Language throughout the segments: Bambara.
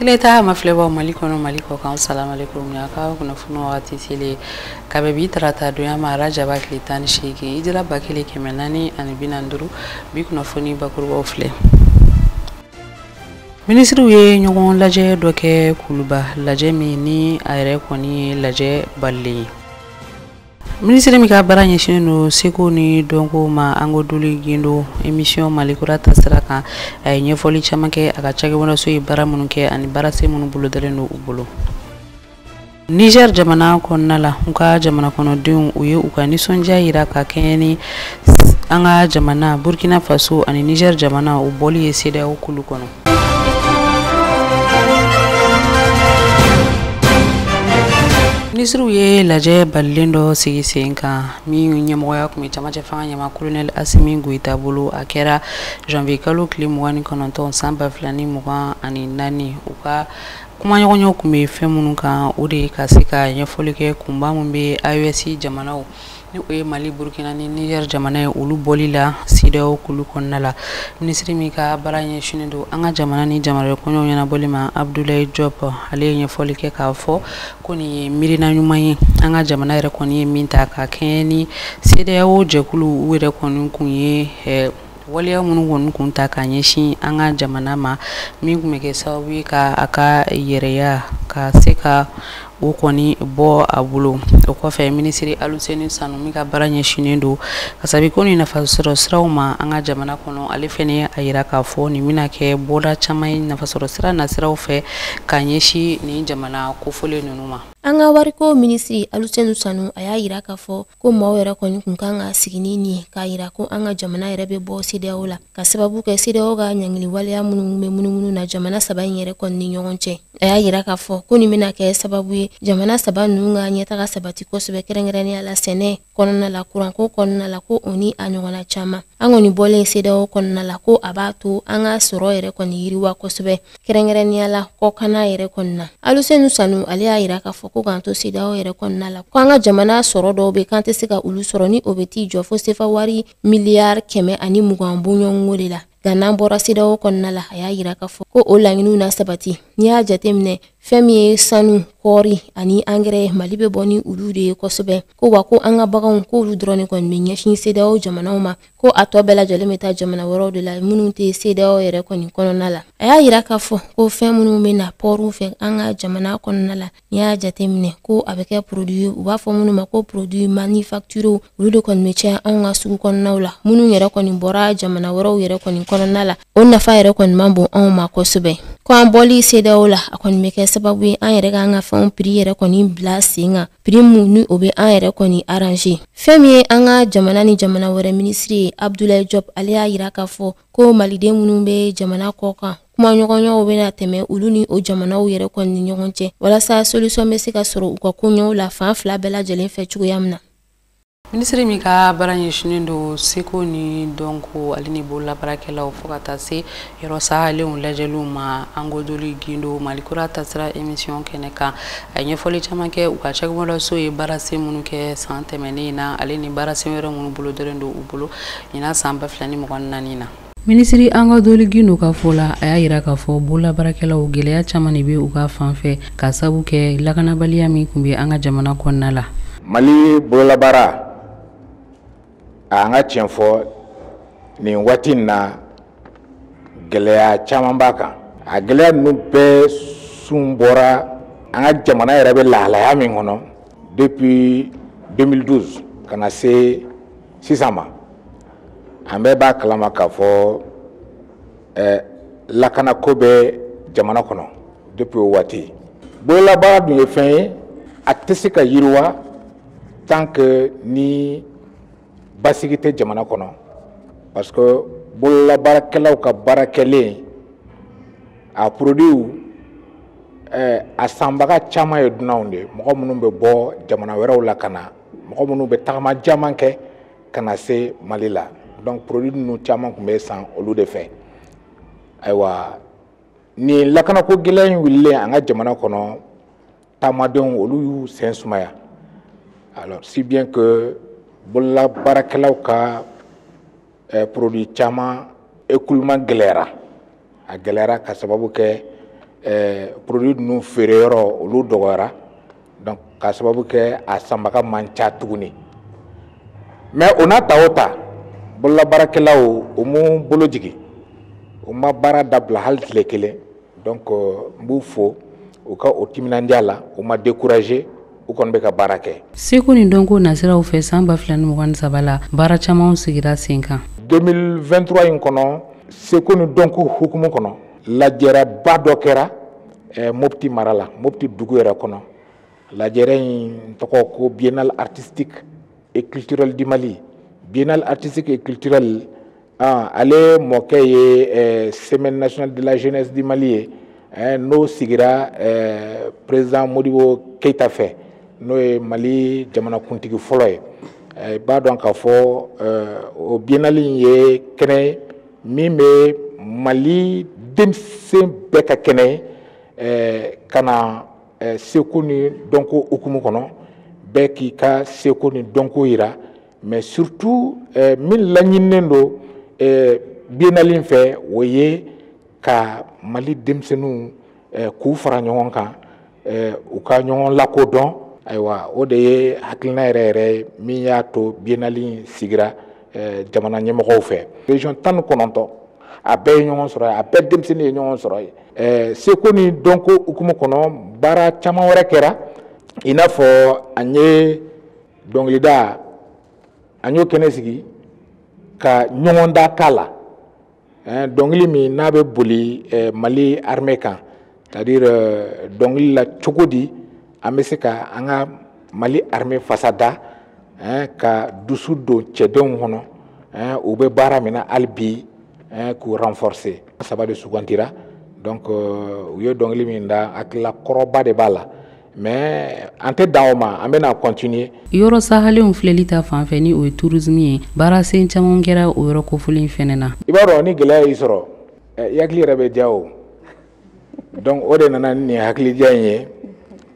Kile ta mafilɛbaw Mali kɔnɔ, Mali kɔ kan, salamalekun. A ka kunnafoni wagati selen ka bɛn bi tarata donya ma, arajaba tile 18, hijira 1445. Bi kunnafoni bakurubaw filɛ: minisiriw ye ɲɔgɔn lajɛ dɔ kɛ Kuluba, lajɛ min ni a yɛrɛ kɔni ye lajɛ balilen ye. Minisiri min ka baara ɲɛsinnen don seko ni dɔnko ma, Ango Doli Gindo, émission Malikura tasira kan, a ye ɲɛfɔli caman kɛ a ka cakɛbɔndaso ye baara minnu kɛ ani baarasen minnu bolodalen don u bolo. Niger jamana kɔnɔna la, u ka jamana kɔnɔdenw, u ye u ka nisɔndiya yira ka kɛɲɛ ni an ka jamana Burkina Faso ani Niger jamana u bɔli ye CEDEAO kulu kɔnɔ. Minisiriw ye lajɛ balilen dɔ sigi sen kan min ɲɛmɔgɔya tun bɛ camancɛ fanga ɲɛma Colonel Asimi Goyita bolo. A kɛra janvier kalo tile 29 san 2024. U ka kumaɲɔgɔnyaw tun bɛ fɛn minnu kan, o de ye ka se ka ɲɛfɔli kɛ kunba min bɛ AES jamanaw, ni o ye Mali, Burukina ni Niger jamana ye, olu bɔli la CEDEAO kulu kɔnɔna la. Minisiri min ka baara ɲɛsinnen don an ka jamana ni jamana kɔɲɔw ɲɛnabɔli ma, Abdoulaye Diop, ale ye ɲɛfɔli kɛ k'a fɔ ko nin ye miirina ɲuman ye an ka jamana yɛrɛ kɔni ye min ta ka kɛɲɛ ni CEDEAO jɛkulu u yɛrɛ kɔni kun ye waleya minnu kɔni kun ta ka ɲɛsin an ka jamana ma, min tun bɛ kɛ sababu ye ka a ka yɛrɛya ka se ka o kɔni bɔ a bolo. O kɔfɛ, minisiri Aluseni Sanu min ka baara ɲɛsinnen don kasabi ko ni nafasɔrɔ siraw ma an ka jamana kɔnɔ, ale fɛnɛ a yira k'a fɔ nin bɛna kɛ bɔda caman ye nafasɔrɔ sira nasiraw fɛ ka ɲɛsin nin jamana kofɔlen ninnu ma. An ka wariko minisiri Alusenu Sanu, a y'a yira k'a fɔ ko maaw yɛrɛ kɔni kun kan ka sigi ni nin ye k'a yira ko an ka jamana yɛrɛ bɛ bɔ CEDEAO la, ka sababu kɛ CEDEAO ka ɲangili waleya minnu bɛ munumunu na jamana saba in yɛrɛ kɔni ni ɲɔgɔn cɛ. A y'a yira k'a fɔ ko nin bɛna kɛ sababu ye jamana saba ninnu ka ɲɛtaga sabati kosɛbɛ, kɛrɛnkɛrɛnnenya la sɛnɛ kɔnɔna la, kuranko kɔnɔna la, ko o ni a ɲɔgɔnna caman. An kɔni bɔlen CEDEAO kɔnɔna la, ko a b'a to an ka sɔrɔ yɛrɛ kɔni yiriwa kosɛbɛ, kɛrɛnkɛrɛnnenya la kɔkanna yɛrɛ kɔni na. Alusenu Sanu, ale y'a yira k'a fɔ ko k'an to CEDEAO yɛrɛ kɔnɔna la, ko an ka jamana sɔrɔ dɔw bɛ k'an tɛ se ka olu sɔrɔ, ni o bɛ t'i jɔ fo sefa wari miliyari 120 bɔɲɔgɔnko de la. Nka n'an bɔra CEDEAO kɔnɔna la, a y'a yira k'a fɔ ko o laɲiniw na sabati. N'i y'a jateminɛ, fɛn min ye sanu, kɔɔri ani angɛrɛ, Mali bɛ bɔ ni olu de ye kosɛbɛ. Ko wa ko an ka baganw, k'olu dɔrɔn de kɔni bɛ ɲɛsin CEDEAO jamanaw ma, ko a tɔ bɛɛ lajɛlen bɛ taa jamana wɛrɛw de la minnu tɛ CEDEAO yɛrɛ kɔni kɔnɔna la. A y'a yira k'a fɔ ko fɛn minnu bɛ na pɔriw fɛ an ka jamana kɔnɔna la, n'i y'a jateminɛ, ko a bɛ kɛ produit, u b'a fɔ minnu ma ko produit manufacturé, olu de kɔni bɛ caya anw ka sugu kɔnɔnaw la, minnu yɛrɛ kɔni bɔra jamana wɛrɛw yɛrɛ kɔni kɔnɔna la. O nafa yɛrɛ kɔni man bon anw ma kosɛbɛ. Ko an bɔli CEDEAO la, a kɔni bɛ kɛ sababu ye an yɛrɛ k'an ka fɛnw prix yɛrɛ kɔni bila sen kan, prix mun ni o bɛ an yɛrɛ kɔni arranger. Fɛn min ye an ka jamana ni jamana wɛrɛ minisiri ye, Abdoulaye Diop, ale y'a yira k'a fɔ ko maliden minnu bɛ jamana kɔ kan, kumaɲɔgɔnyaw bɛna tɛmɛ olu ni o jamanaw yɛrɛ kɔni ni ɲɔgɔn cɛ, walasa solution bɛ se ka sɔrɔ u ka koɲɛw la fan fila bɛɛ lajɛlen fɛ cogoya min na. Minisiri min ka baara ɲɛsinnen don seko ni dɔnko ale ni bololabaarakɛlaw, fo ka taa se yɔrɔ sahalenw lajɛliw ma, Angodoli Gindo, Malikura tasira émission kɛnɛ kan, a ye ɲɛfɔli caman kɛ u ka cakɛbɔdaso ye baarasen minnu kɛ san tɛmɛnen na, ale ni baarasen wɛrɛ minnu bolodalen don u bolo ɲinan san 2024 na. Minisiri Angodoli Gindo ka fɔ la, a y'a yira k'a fɔ bololabaarakɛlaw, gɛlɛya caman de bɛ u ka fan fɛ ka sababu kɛ lakanabaliya min tun bɛ an ka jamana kɔnɔna la. Mali bololabaara, an ka tiɲɛ fɔ, nin waati in na, gɛlɛya caman b'a kan. A gɛlɛya ninnu bɛɛ sun bɔra an ka jamana yɛrɛ bɛ lahalaya min kɔnɔ depuis 2012 ka na se sisan ma. An bɛɛ b'a kalama k'a fɔ lakanako bɛ jamana kɔnɔ depuis o waati. Bololabaara dun ye fɛn ye, a tɛ se ka yiriwa tant que ni basigi tɛ jamana kɔnɔ, parce que bololabaarakɛlaw ka baara kɛlen, a produit, a sanbaga caman ye dunanw de ye, mɔgɔ minnu bɛ bɔ jamana wɛrɛw la ka na, mɔgɔ minnu bɛ tagama caman kɛ ka na se Mali la. Donc produit ninnu caman tun bɛ san olu de fɛ. Ayiwa, nin lakanako gɛlɛya in wulilen an ka jamana kɔnɔ, taamadenw, olu y'u sen sumaya. Alors, si bien que bololabaarakɛlaw ka produit caman écoulement gɛlɛyara, a gɛlɛyara ka sababu kɛ Produit ninnu feere yɔrɔ olu dɔgɔyara, donc k'a sababu kɛ a sanbaga man ca tuguni. Mais o n'a ta o ta, bololabaarakɛlaw u m'u bolo jigin, u ma baara dabila hali tile kelen. Donc n b'u fo u ka o timinandiya la, u ma décourager, u kɔni bɛ ka baara kɛ. Seko ni dɔnko nasiraw fɛ, san 2023 la, baara camanw sigira sen kan. 2023 in kɔnɔ, seko ni dɔnko hukumu kɔnɔ, lajɛrɛba dɔ kɛra Mopti mara la, Mopti dugu yɛrɛ kɔnɔ. Lajɛrɛ in tɔgɔ ko Biennale artistique et culturelle du Mali. Biennale artistique et culturelle, ale mɔkɛ ye Semaine nationale de la jeunesse du Mali ye, n'o sigira président Modibo Keïta fɛ, n'o ye Mali jamanakuntigi fɔlɔ ye. I b'a dɔn k'a fɔ o biennale in ye kɛnɛ ye min bɛ Mali denmisɛn bɛɛ ka kɛnɛ ye, ka na seko ni dɔnko hukumu kɔnɔ, bɛɛ k'i ka seko ni dɔnko yira. Mais surtout, min laɲininen don biennale in fɛ, o ye ka Mali denmisɛnninw k'u fara ɲɔgɔn kan, u ka ɲɔgɔn lakodɔn. Ayiwa, o de ye hakilina yɛrɛ yɛrɛ ye min y'a to biennale in sigira jamana ɲɛmɔgɔw fɛ. Région 19, a bɛɛ ye ɲɔgɔn sɔrɔ yen, a bɛɛ denmisɛnnin ye ɲɔgɔn sɔrɔ yen. Seko ni dɔnko hukumu kɔnɔ, baara caman wɛrɛ kɛra, i n'a fɔ an ye dɔnkilida, an y'o kɛnɛ sigi ka ɲɔgɔnda k'a la, dɔnkili min n'a bɛ boli Mali armée kan, c'est à dire dɔnkili la cogo di an bɛ se ka an ka Mali armée fasa da, ka dusu don cɛdenw kɔnɔ, u bɛ baara min na hali bi, k'u renforcer. Saba de sugantira. Donc u ye dɔnkili min da, hakilila kɔrɔba de b'a la, mais an tɛ dan o ma, an bɛna continuer. Yɔrɔ sahalenw filɛli ta fan fɛ, ni o ye tourisme ye, baara sen caman kɛra o yɔrɔ kofɔlen fɛnɛ na. I b'a dɔn, ni gɛlɛya y'i sɔrɔ, i hakili yɛrɛ bɛ diya o. Donc o de nana ni nin hakilidiya in ye,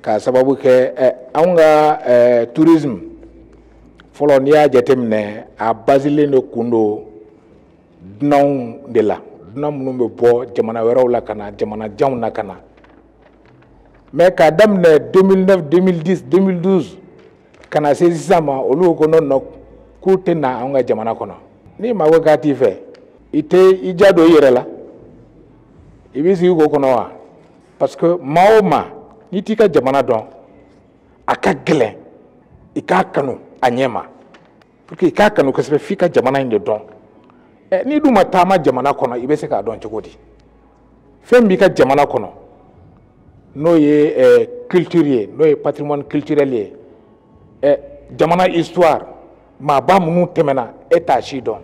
k'a sababu kɛ anw ka tourisme fɔlɔ, n'i y'a jateminɛ, a basilen de kun don dunanw de la, dunan minnu bɛ bɔ jamana wɛrɛw la ka na jamana janw na ka na. Mais k'a daminɛ 2009, 2010, 2012 ka na se sisan ma, olu ko non non, k'u tɛ na anw ka jamana kɔnɔ. N'i maa ko k'a t'i fɛ, i tɛ i ja don i yɛrɛ la, i b'i sigi k'o kɔnɔ wa? Parce que maa o maa, n'i t'i ka jamana dɔn, a ka gɛlɛn i k'a kanu a ɲɛ ma. Pour que i k'a kanu kosɛbɛ, f'i ka jamana in de dɔn. N'i dun ma taama jamana kɔnɔ, i bɛ se k'a dɔn cogo di? Fɛn b'i ka jamana kɔnɔ, n'o ye culture ye, n'o ye patrimoine culturel ye, jamana histoire, maaba minnu tɛmɛna, e t'a si dɔn,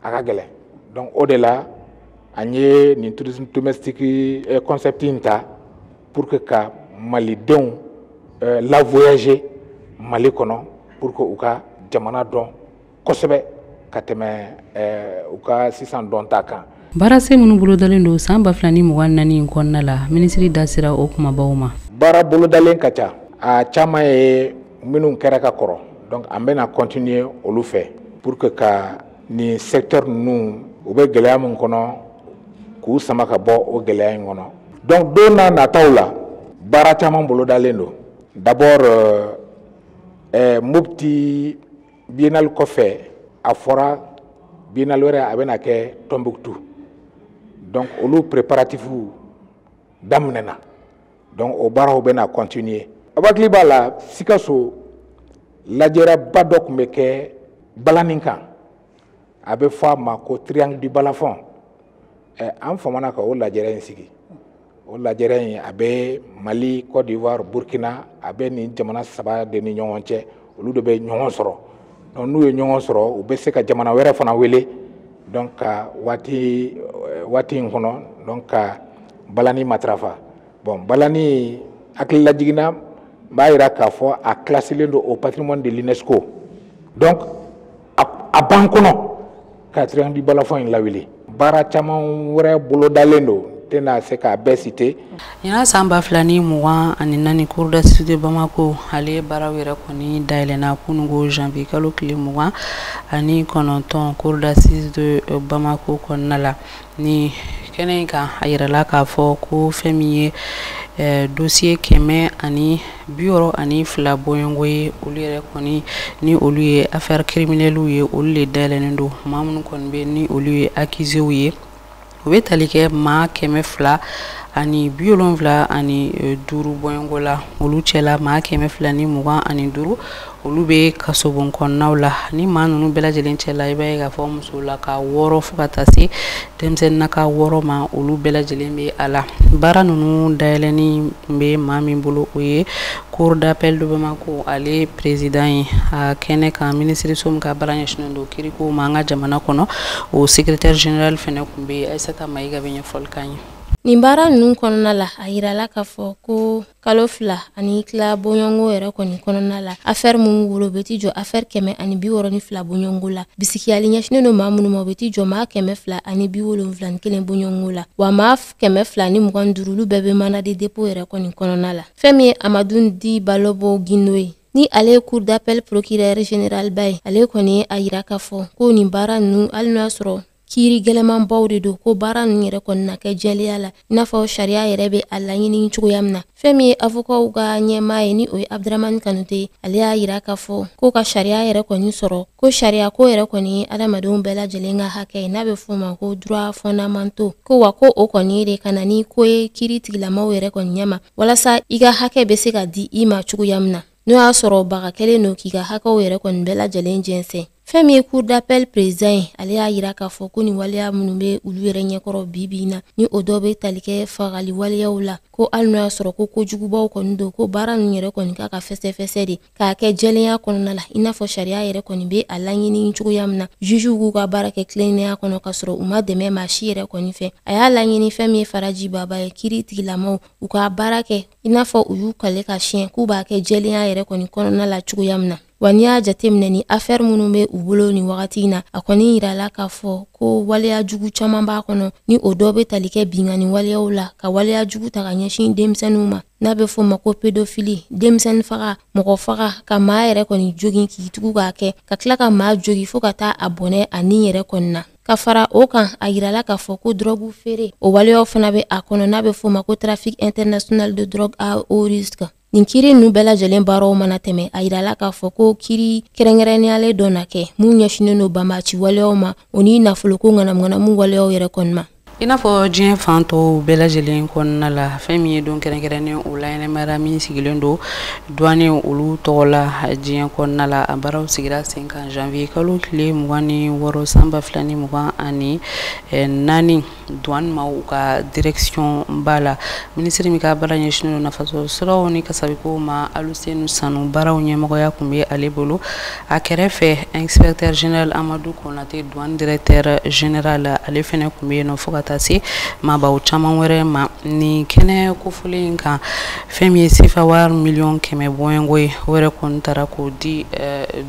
a ka gɛlɛn. Donc o de la an ye nin tourisme domestique concept in ta pour que ka malidenw la voyager Mali kɔnɔ, pour que u ka jamana dɔn kosɛbɛ ka tɛmɛ u ka sisan dɔn ta kan. Baarasen minnu bolodalen don san 2024 in kɔnɔna la, minisiri da sera o kumabaw ma. Baara bolodalen ka ca, a caman ye minnu kɛra ka kɔrɔ. Donc an bɛna continuer olu fɛ pour que ka nin secteur ninnu, u bɛ gɛlɛya min kɔnɔ, k'u sama ka bɔ o gɛlɛya in kɔnɔ. Donc don n'a nataw la, baara caman bolodalen don. D'abord, Mopti biennale kɔfɛ, a fɔra biennale wɛrɛ a bɛna kɛ Tombouctou. Donc olu préparatifs daminɛna, donc o baaraw bɛna continuer. A hakili b'a la, Sikaso lajɛrɛba dɔ tun bɛ kɛ balani kan, a bɛ fɔ a ma ko Triangle du Balafon. An famana ka o lajɛrɛ in sigi. O lajɛrɛ in, a bɛ Mali, Côte d'Ivoire, Burkina, a bɛ nin jamana saba de ni ɲɔgɔn cɛ, olu de bɛ ɲɔgɔn sɔrɔ. Donc n'u ye ɲɔgɔn sɔrɔ, u bɛ se ka jamana wɛrɛ fana wele, donc ka waati waati in kɔnɔ, donc ka balani matarafa. Bon, balani hakili lajiginna, n b'a yira k'a fɔ a classé don au patrimoine de l'UNESCO. Donc a b'an kɔnɔ ka Triangle du Balafon in lawuli. Baara caman wɛrɛ bolodalen don, tɛna se k'a bɛɛ citer. Ɲinan san 2024, cour d'assises de Bamako, ale baaraw yɛrɛ kɔni dayɛlɛnna kununko janvier kalo tile 29, cour d'assises de Bamako kɔnɔna la ni Kɛnɛ in kan, a yirala k'a fɔ ko fɛn min ye dossier 162 bɔɲɔgɔnko ye, olu yɛrɛ kɔni ni olu ye affaire criminelle ye, olu de dayɛlɛnnen don. Maa minnu kɔni bɛ ni olu ye accusés ye, u bɛ tali kɛ maa 275 bɔɲɔgɔnko la. Olu cɛla, maa 225, olu bɛ kasobon kɔnɔnaw la. Ni maa ninnu bɛɛ lajɛlen cɛla, i b'a ye k'a fɔ musolaka 6 fo ka taa se denmisɛnninnaka 6 ma, olu bɛɛ lajɛlen bɛ a la. Baara ninnu dayɛlɛnni tun bɛ maa min bolo, o ye cour d'appel de Bamako ale président ye. A kɛnɛ kan, minisiriso min ka baara ɲɛsinnen don kiriko ma an ka jamana kɔnɔ, o secrétaire général fɛnɛ tun bɛ yen. Aïssata Maïga bɛ ɲɛfɔli k'an ye. Nin baara ninnu kɔnɔna la, a yirala k'a fɔ ko kalo 2 ani tila bɔɲɔgɔnko yɛrɛ kɔni kɔnɔna la, affaire mun b'u bolo, u bɛ t'i jɔ affaire 162 bɔɲɔgɔnko la. Bisigiyali ɲɛsinnen don maa minnu ma, u bɛ t'i jɔ maa 271 bɔɲɔgɔnko la, wa maa 225, olu bɛɛ bɛ mandat de dépôt yɛrɛ kɔni kɔnɔna la. Fɛn min ye Amadu Di Balobo Gindo ye, ni ale ye cour d'appel procureur général ba ye, ale kɔni ye a yira k'a fɔ ko nin baara ninnu, hali n'o y'a sɔrɔ kiiri gɛlɛmanbaw de don, ko baara ninnu yɛrɛ kɔni na kɛ jɛlenya la, i n'a fɔ sariya yɛrɛ bɛ a laɲini cogoya min na. Fɛn min ye avocatw ka ɲɛmaa ye, ni o ye Abdramani Kanute ye, ale y'a yira k'a fɔ ko ka sariya yɛrɛ kɔni sɔrɔ, ko sariya ko yɛrɛ kɔni ye adamadenw bɛɛ lajɛlen ka hakɛ ye, n'a bɛ f'o ma ko droit fondamentaux, ko wa ko o kɔni de ka na ni ko ye kiiri tigilamaw yɛrɛ kɔni ɲɛma, walasa i ka hakɛ bɛ se ka di i ma cogoya min na, n'o y'a sɔrɔ baga kɛlen don k'i ka hakɛw yɛrɛ kɔni bɛɛ lajɛlen jɛnsɛn. Fɛn min ye cour d'appel président ye, ale y'a yira k'a fɔ ko nin waleya minnu bɛ olu yɛrɛ ɲɛkɔrɔ bi bi in na, ni o dɔ bɛ tali kɛ fagali waleyaw la, ko hali n'o y'a sɔrɔ ko kojugubaw kɔni don, ko baara ninnu yɛrɛ kɔni k'a ka fɛsɛfɛsɛ de k'a kɛ jɛlenya kɔnɔna la, i n'a fɔ sariya yɛrɛ kɔni bɛ a laɲini cogoya min na, jugew k'u ka baara kɛ tilennenya kɔnɔ ka sɔrɔ u ma dɛmɛ maa si yɛrɛ kɔni fɛ. A y'a laɲini fɛn min ye Faraji Baba ye, kiiri tigilamaw u ka baara kɛ i n'a fɔ u y'u kale ka siɲɛ k'u b'a kɛ jɛlenya yɛrɛ kɔni kɔnɔna la cogoya min na. Wa n'i y'a jateminɛ ni affaire minnu bɛ u bolo nin wagati in na, a kɔni yirala k'a fɔ ko waleya jugu caman b'a kɔnɔ, ni o dɔ bɛ tali kɛ binkanni waleyaw la, ka waleya jugu ta ka ɲɛsin denmisɛnninw ma, n'a bɛ f'o ma ko pédophilie, denmisɛnnin faga, mɔgɔ faga, ka maa yɛrɛ kɔni jogin k'i tugu k'a kɛ, ka tila ka maa jogi fo ka taa a bɔnɛ a ni yɛrɛ kɔni na. Ka fara o kan, a yirala k'a fɔ ko drogue feere, o waleyaw fana bɛ a kɔnɔ, n'a bɛ f'o ma ko trafic international de drogue à haut risque. Nin kiiri ninnu bɛɛ lajɛlen baaraw mana tɛmɛ, a yirala k'a fɔ ko kiiri kɛrɛnkɛrɛnneyalen dɔ na kɛ mun ɲɛsinnen don banbaanci waleyaw ma, o ni nafoloko ŋanamuŋanamu waleyaw yɛrɛ kɔni ma. I n'a fɔ diɲɛ fan tɔw bɛɛ lajɛlen kɔnɔna la, fɛn min ye don kɛrɛnkɛrɛnnen o laɲɛnɛmayara min sigilen don douane olu tɔgɔ la diɲɛ kɔnɔna la, a baaraw sigira sen kan janvier kalo tile 26 san 2024 douane maaw ka direction ba la. Minisiri min ka baara ɲɛsinnen don nafasɔrɔ siraw ni kasabikow ma, Alusenu Sanu, baaraw ɲɛmɔgɔya tun bɛ ale bolo. A kɛrɛfɛ, inspecteur général Amadu Konate, douane directeur général, ale fɛnɛ tun bɛ yen nɔ, fo ka taa se maabaw caman wɛrɛ ma. Nin kɛnɛ kofɔlen in kan, fɛn min ye sefa wari 100 000 000 bɔɲɔgɔnko ye, o yɛrɛ kɔni taara k'o di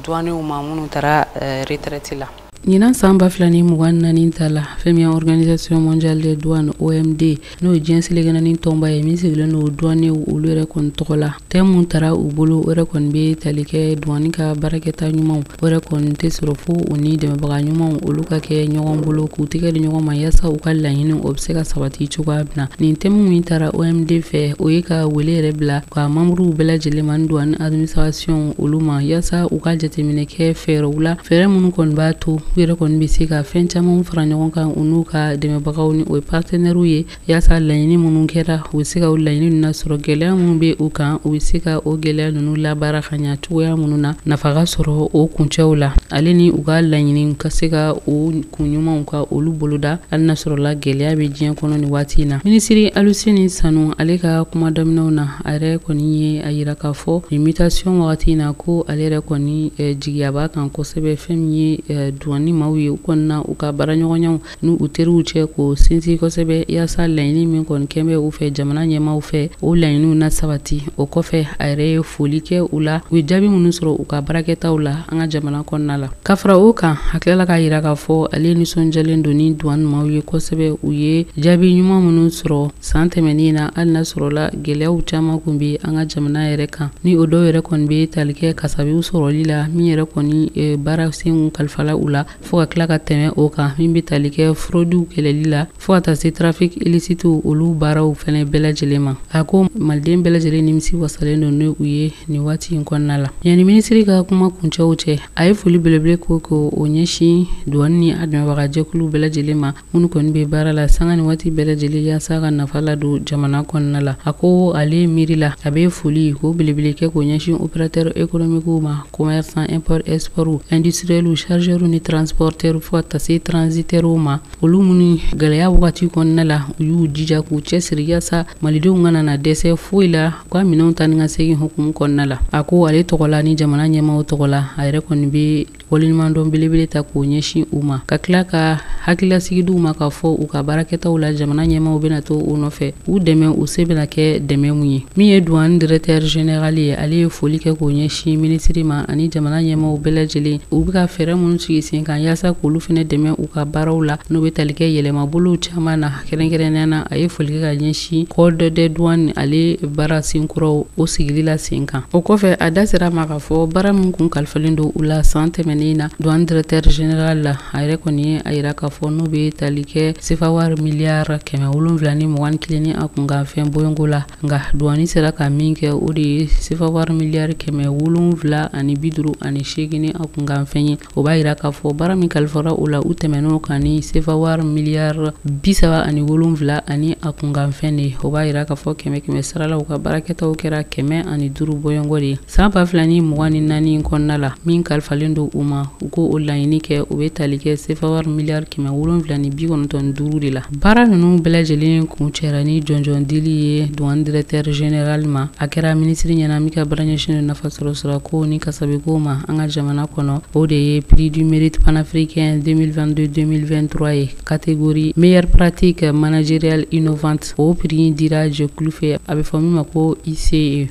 douanew ma minnu taara retraite la. Ɲinan san 2024 ta la, fɛn min ye Organisation mondiale des douanes, OMD, n'o ye diɲɛ seleke tɔnba ye min sigilen don douanew olu yɛrɛ kɔni tɔgɔ la, thème mun taara u bolo, o yɛrɛ kɔni bɛ tali kɛ douane ka baarakɛta ɲumanw, o yɛrɛ kɔni tɛ sɔrɔ fo u ni dɛmɛbaga ɲumanw olu ka kɛ ɲɔgɔn bolo, k'u tɛgɛ di ɲɔgɔn ma, yaasa u ka laɲini o bɛ se ka sabati cogoya min na. Nin thème min taara OMD fɛ, o ye ka wele yɛrɛ bila ka membre bɛɛ lajɛlen ma ni douane administration olu ma, yaasa u ka jateminɛ kɛ fɛɛrɛw la, fɛɛrɛ minnu kɔni b'a to u yɛrɛ kɔni bɛ se ka fɛn caman fara ɲɔgɔn kan u n'u ka dɛmɛbagaw, ni o ye partenaires ye, yaasa laɲini minnu kɛra, u bɛ se ka o laɲini ninnu lasɔrɔ, gɛlɛya minnu bɛ u kan, u bɛ se ka o gɛlɛya ninnu labaara ka ɲa cogoya minnu na, nafa ka sɔrɔ o kuncɛw la, ale ni u ka laɲini ka se ka o kun ɲumanw ka olu boloda, hali n'a sɔrɔla gɛlɛya bɛ diɲɛ kɔnɔ nin waati in na. Minisiri Aluseni Sanu, ale ka kuma daminɛw na, a yɛrɛ kɔni ye a yira k'a fɔ nin mutation wagati in na, ko ale yɛrɛ kɔni jigiya b'a kan kosɛbɛ, fɛn min ye douane maaw ye, u kɔni na u ka baaraɲɔgɔnyaw n'u u teriw cɛ k'o sinsin kosɛbɛ, yaasa laɲini min kɔni kɛn bɛ u fɛ jamana ɲɛmaaw fɛ, o laɲiniw na sabati. O kɔfɛ, a yɛrɛ ye foli kɛ u la, u ye jaabi minnu sɔrɔ u ka baarakɛtaw la an ka jamana kɔnɔna la. Ka fara o kan, a tilala k'a yira k'a fɔ ale nisɔndiyalen don ni douane maaw ye kosɛbɛ, u ye jaabi ɲuman minnu sɔrɔ san tɛmɛnen na, hali n'a sɔrɔla gɛlɛyaw caman kun bɛ an ka jamana yɛrɛ kan, ni o dɔw yɛrɛ kɔni bɛ tali kɛ kasabiw sɔrɔli la, min yɛrɛ kɔni baara senw kalifala u la. fo ka tila ka tɛmɛ o kan min bɛ tali kɛ fraude kɛlɛli la fo ka taa se trafic illicite olu baaraw fɛnɛ bɛɛ lajɛlen ma. A ko maliden bɛɛ lajɛlen nimisi wasalen don ni u ye nin waati in kɔnɔna la. Yanni minisiri ka kuma kuncɛw cɛ, a ye foli belebele ko k'o ɲɛsin douane ni a dɛmɛbagajɛkulu bɛɛ lajɛlen ma minnu kɔni bɛ baara la sanga ni waati bɛɛ lajɛlen yaasa ka nafa ladon jamana kɔnɔna la. A ko ale miiri la a bɛ foli k'o belebele kɛ k'o ɲɛsin opérateur économique ma, commerçant, import export, industriel, chargeur ni transporteur fo ka taa se transitaire ma, olu minnu gɛlɛya wagati kɔnɔna la u y'u jija k'u cɛsiri yaasa malidenw kana na dɛsɛ foyi la u ka minɛnw ta ni ka segin hukumu kɔnɔna la. A ko ale tɔgɔ la ni jamana ɲɛmaaw tɔgɔ la, a yɛrɛ kɔni bɛ waleɲumandɔn belebele ta k'o ɲɛsin u ma, ka tila ka hakililasigi d'u ma k'a fɔ u ka baarakɛtaw la jamana ɲɛmaaw bɛna to u nɔfɛ u dɛmɛ u se bɛna kɛ dɛmɛ mun ye. Min ye douane directeur général ye, ale ye foli kɛ k'o ɲɛsin minisiri ma ani jamana ɲɛmaaw bɛɛ lajɛlen u bɛ ka fɛɛrɛ minnu sigi sen kan yaasa k'olu fɛnɛ dɛmɛ u ka baaraw la n'o bɛ tali kɛ yɛlɛmabolow caman na. Kɛrɛnkɛrɛnnenya na, a ye foli kɛ ka ɲɛsin code des douanes ale baara senkuraw o sigili la sen kan. O kɔfɛ, a da sera ma k'a fɔ baara min kun kalifalen don u la san tɛmɛnen na douane directeur général la, a yɛrɛ kɔni ye a yira k'a fɔ n'u bɛ tali kɛ sefa wari miliyari 721 ni a kunkanfɛn bɔyɔnko la, nka douane sera ka min kɛ o de ye sefa wari miliyari 758 ni a kunkanfɛn ye. O b'a yira k'a fɔ baara min kalifara o la u tɛmɛn'o kan ni sefa wari miliyari 37 ani a kunkanfɛn de ye. O b'a yira k'a fɔ 100 sara la u ka baarakɛtaw kɛra 105 bɔyɔnko de ye. San 2024 kɔnɔna la min kalifalen don u ma, u ko o laɲini kɛ o bɛ tali kɛ sefa wari miliyari 795 de la. Baara ninnu bɛɛ lajɛlen kun cɛra ni jɔnjɔn dili ye douane directeur général ma. A kɛra minisiri ɲɛna min ka baara ɲɛsinnen nafa sɔrɔ sirako ni kasabiko ma an ka jamana kɔnɔ, o de ye prix du mérite panafricain 2022-2023 ye, catégorie meilleure pratique managériale innovante. O prix dira jɛkulu fɛ, a bɛ fɔ min ma ko ICE.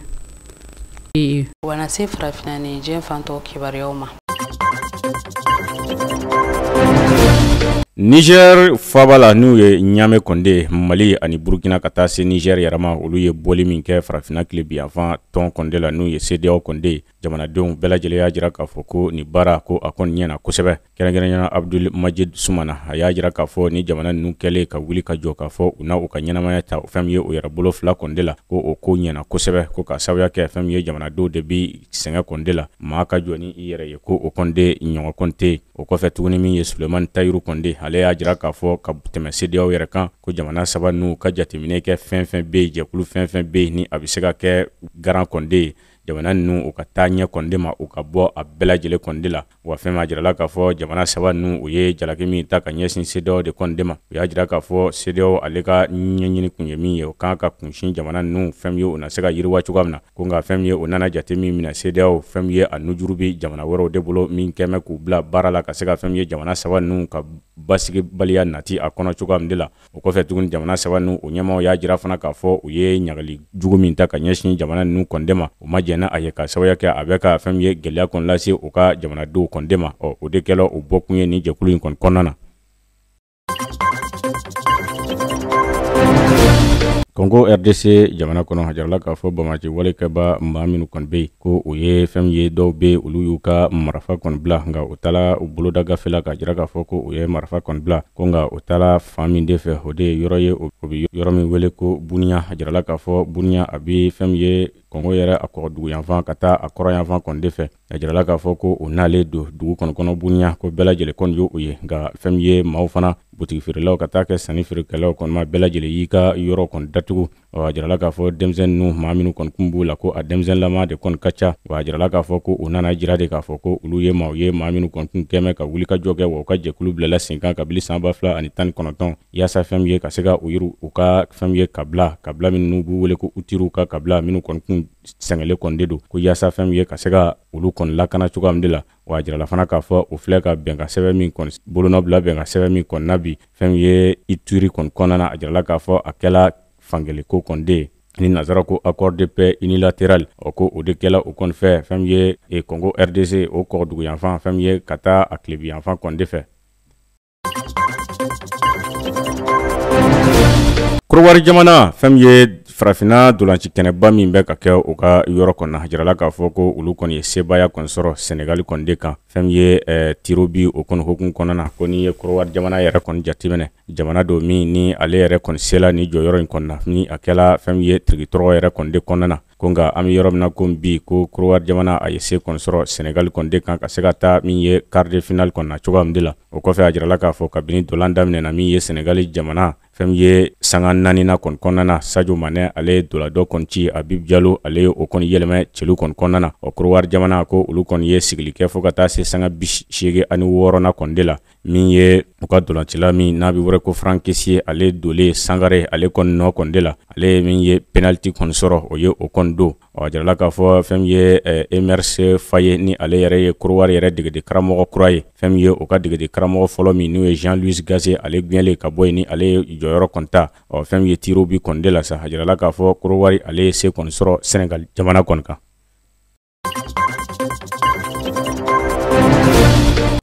Wana se farafinna ni diɲɛ fantɔ kibaruyaw ma. Niger faaba la n'u ye Ɲame kɔnde, Mali ani Burukina ka taa se Niger yɛrɛ ma, olu ye bɔli min kɛ farafinna tilebinyanfan tɔn kɔnde la n'u ye CEDEAO kɔnde, jamanadenw bɛɛ lajɛlen y'a jira k'a fɔ ko nin baara ko a kɔni ɲɛna kosɛbɛ. Kɛrɛnkɛrɛnnenya Abdul Majid Sumana, a y'a jira k'a fɔ ni jamana ninnu kɛlen ka wuli ka jɔ k'a fɔ u na u ka ɲɛnamaya ta fɛn min ye u yɛrɛ bolo fila kɔnde la, ko o ko ɲɛna kosɛbɛ, ko k'a sababuya kɛ fɛn min ye jamanadenw de bi sɛgɛn kɔnde la, maa ka jɔ ni i yɛrɛ ye ko o kɔnde ɲɔgɔn kɔnte. O kɔfɛ tuguni min ye Sulemani Tayiru kɔnde, ale y'a jira k'a fɔ ka tɛmɛ CEDEAO yɛrɛ kan ko jamana saba ninnu ka jateminɛ kɛ fɛn fɛn bɛ yen, jɛkulu fɛn fɛn bɛ yen ni a bɛ se ka kɛ garan kɔnde ye, jamana ninnu u ka taa ɲɛ kɔnde ma, u ka bɔ a bɛɛ lajɛlen kɔnde la. Wa fɛn ma jirala k'a fɔ jamana saba ninnu u ye jalaki min ta ka ɲɛsin CEDEAO de kɔnde ma, u y'a jira k'a fɔ CEDEAO ale ka ɲɛɲini kun ye min ye, o kan ka kunsin jamana ninnu fɛn min ye u na se ka yiriwa cogoya min na, ko nka fɛn min ye o nana jate min minɛ CEDEAO fɛn min ye a nujuru bɛ jamana wɛrɛw de bolo min kɛmɛ k'u bila baara la ka se ka fɛn min ye jamana saba ninnu ka basigibaliya nati a kɔnɔ cogoya min de la. O kɔfɛ tuguni jamana saba ninnu o ɲɛmaaw y'a jira fana k'a fɔ u ye ɲagali jugu min ta ka ɲɛsin jamana ninnu kɔnde ma, u ma jɛn n'a ye ka sababuya kɛ a bɛ ka fɛn min ye gɛlɛya kɔni lase u ka jamanadenw kɔnde ma. Ɔ o de kɛla o bɔkun ye nin jɛkulu in kɔni kɔnɔna na. Congo RDC jamana kɔnɔ, a jirala k'a fɔ bamaci walekɛba maa minnu kɔni bɛ yen ko o ye fɛn min ye dɔw bɛ olu y'u ka marifa kɔni bila, nka u taara u boloda gafe la k'a jira k'a fɔ ko u ye marifa kɔni bila, ko nka u taara fan min de fɛ o de ye yɔrɔ ye o bɛ yɔrɔ min wele ko Bunia. A jirala k'a fɔ Bunia a bɛ fɛn min ye Congo yɛrɛ a kɔgɔduguyanfan ka taa a kɔrɔyanfan kɔni de fɛ. A jirala k'a fɔ ko o n'ale don dugu kɔni kɔnɔ Bunia ko bɛɛ lajɛlen kɔni y'o ye, nka fɛn min ye maaw fana butigi feerelaw ka taa kɛ sanni feerekɛlaw kɔni ma bɛɛ lajɛlen y'i ka yɔrɔ kɔni datugu. Ɔ a jirala k'a fɔ denmisɛnnin ninnu maa minnu kɔni kun b'u la ko a denmisɛnninlama de kɔni ka ca. Wa a jirala k'a fɔ ko u nana jira de k'a fɔ ko olu ye maaw ye maa minnu kɔni kun kɛmɛ ka wuli ka jɔ kɛ, wa u ka jɛkulu bilala sen kan kabini san 2019 yaasa fɛn min ye ka se ka u yiru u ka fɛn min ye kabila minnu b'u wele ko Utiriw ka kabila minnu kɔni kun sɛgɛnlen kɔni de don, ko yaasa fɛn min ye ka se ka olu kɔni lakana cogoya min de la. Wa a jirala fana k'a fɔ o filɛ ka bɛnkan sɛbɛn min kɔni bolonɔ bila bɛnkan sɛbɛn min kɔni na bi fɛn min ye Ituri kɔni kɔnɔna na, a jirala k'a fɔ a kɛla fankelen ko kɔni de ye ni nazara ko accord de paix unilatéral, o ko o de kɛla o kɔni fɛ fɛn min ye Congo RDC o kɔgɔduguyanfan fɛn min ye ka taa a tilebinyanfan kɔni de fɛ. Korowari jamana fɛn min ye farafinna dolanci kɛnɛba min bɛ ka kɛ u ka yɔrɔ kɔnɔ, a jirala k'a fɔ ko olu kɔni ye sebaaya kɔni sɔrɔ Senegali kɔni de kan. Fɛn min ye tirobi o kɔni hukumu kɔnɔna na, ko n'i ye Korowari jamana yɛrɛ kɔni jateminɛ, jamana don min ni ale yɛrɛ kɔni sela ni jɔyɔrɔ in kɔnɔna, ni a kɛla fɛn min ye tirikitɔrɔ yɛrɛ kɔni de kɔnɔna na. Ko nka an bɛ yɔrɔ min na ko bi, ko Korowari jamana a ye se kɔni sɔrɔ Senegali kɔni de kan ka se ka taa min ye quart de finale kɔnɔna cogoya min de la. O kɔfɛ, a jirala k'a fɔ kabini dolan daminɛna, min ye Senegali jamana fɛn min ye sanga naaninan kɔni kɔnɔna na, Sadio Mané ale ye dola dɔ kɔni ci, Habib Diallo ale ye o kɔni yɛlɛmɛ celu kɔni kɔnɔna na. Ɔ Korowari jamana ko olu kɔni ye sigili kɛ fo ka taa se sanga 86nan kɔni de la. Min ye u ka dolancila min n'a bɛ wele ko Franck Kessié, ale dolen Sangare ale kɔni nɔ kɔni de la, ale ye min ye penalty kɔni sɔrɔ, o ye o kɔni don. Ɔ a jirala k'a fɔ fɛn min ye Emerse Faé, ni ale yɛrɛ ye Korowari yɛrɛ degeden karamɔgɔ kura ye, fɛn min ye o ka degeden karamɔgɔ fɔlɔ min n'o ye Jean-Louis Gasset, ale gɛnlen ka bɔ yen ni ale ye jɔyɔrɔ kɔni ta. Ɔ fɛn min ye tirobi kɔni de la sa, a jirala k'a fɔ Korowari ale ye se kɔni sɔrɔ Senegal jamana kɔni kan.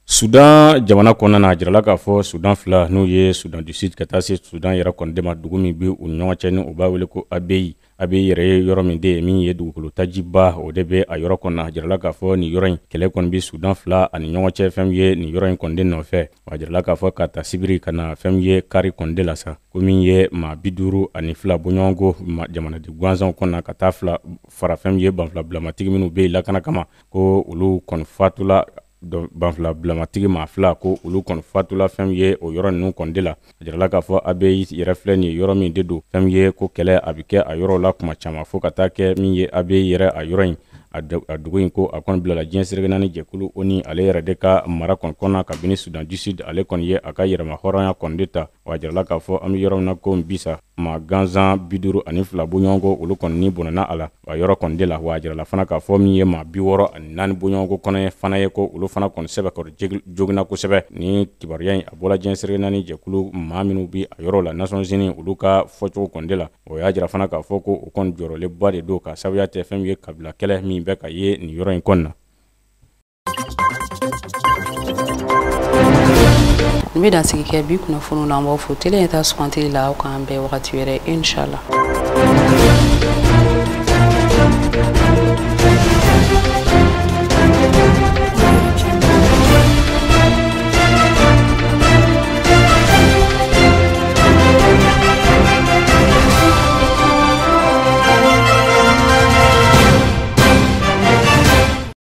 Sudan jamana kɔnɔna na, a jirala k'a fɔ Sudan fila, n'u ye Sudan du Sud ka taa se Sudan yɛrɛ kɔni de ma, dugu min bɛ u ni ɲɔgɔn cɛ ni u b'a wele ko Abeyi. Abeyi yɛrɛ ye yɔrɔ min de ye min ye dugukolo tajiba, o de bɛ a yɔrɔ kɔnɔ. A jirala k'a fɔ nin yɔrɔ in kɛlɛ kɔni bɛ Sudan fila ani ɲɔgɔn cɛ fɛn min ye nin yɔrɔ in kɔni de nɔfɛ. A jirala k'a fɔ ka ta sibiri ka na fɛn min ye kari kɔni de la sa, ko min ye maa 52 bɔɲɔgɔnko jamanaden gansanw kɔnɔ ka taa fila fara fɛn min ye banfula bilamatigi minnu bɛ yen lakana kama, ko olu kɔni fatula. Banfula bilamatigi maa fila, ko olu kɔni fatula fɛn min ye o yɔrɔ ninnu kɔni de la. A jirala k'a fɔ Abeyi yɛrɛ filɛ nin ye yɔrɔ min de don, fɛn min ye ko kɛlɛ a bɛ kɛ a yɔrɔ la kuma caman, fo ka taa kɛ min ye Abeyi yɛrɛ a yɔrɔ in a dugu in ko a kɔni bilala diɲɛ seleke naani jɛkulu ONU ale yɛrɛ de ka mara kɔni kɔnɔna kabini Sudan du Sud ale kɔni ye a ka yɛrɛma hɔrɔnya kɔni de ta. Wa a jirala k'a fɔ an bɛ yɔrɔ min na ko bi sa, maa gansan 52 bɔɲɔgɔnko olu kɔni ni bɔnɛna a la a yɔrɔ kɔni de la. Wa a jirala fana k'a fɔ min ye maa 64 bɔɲɔgɔnko kɔnɔ fana ye, ko olu fana kɔni sɛbɛkɔrɔ joginna kosɛbɛ. Ni kibaruya in a bɔra diɲɛ seleke naani jɛkulu maa minnu bɛ a yɔrɔ la, Nations Unies, olu ka fɔcogo kɔni de la. O y'a jira fana k'a fɔ ko o kɔni jɔyɔrɔlenba de don ka sababuya tɛ fɛn min ye kabila kɛlɛ min bɛ ka ye nin yɔrɔ in kɔni na. N bɛ dansigi kɛ bi kunnafoniw na, an b'aw fo tele ɲɛta sugantili la. Aw k'an bɛn wagati wɛrɛ, inshallah.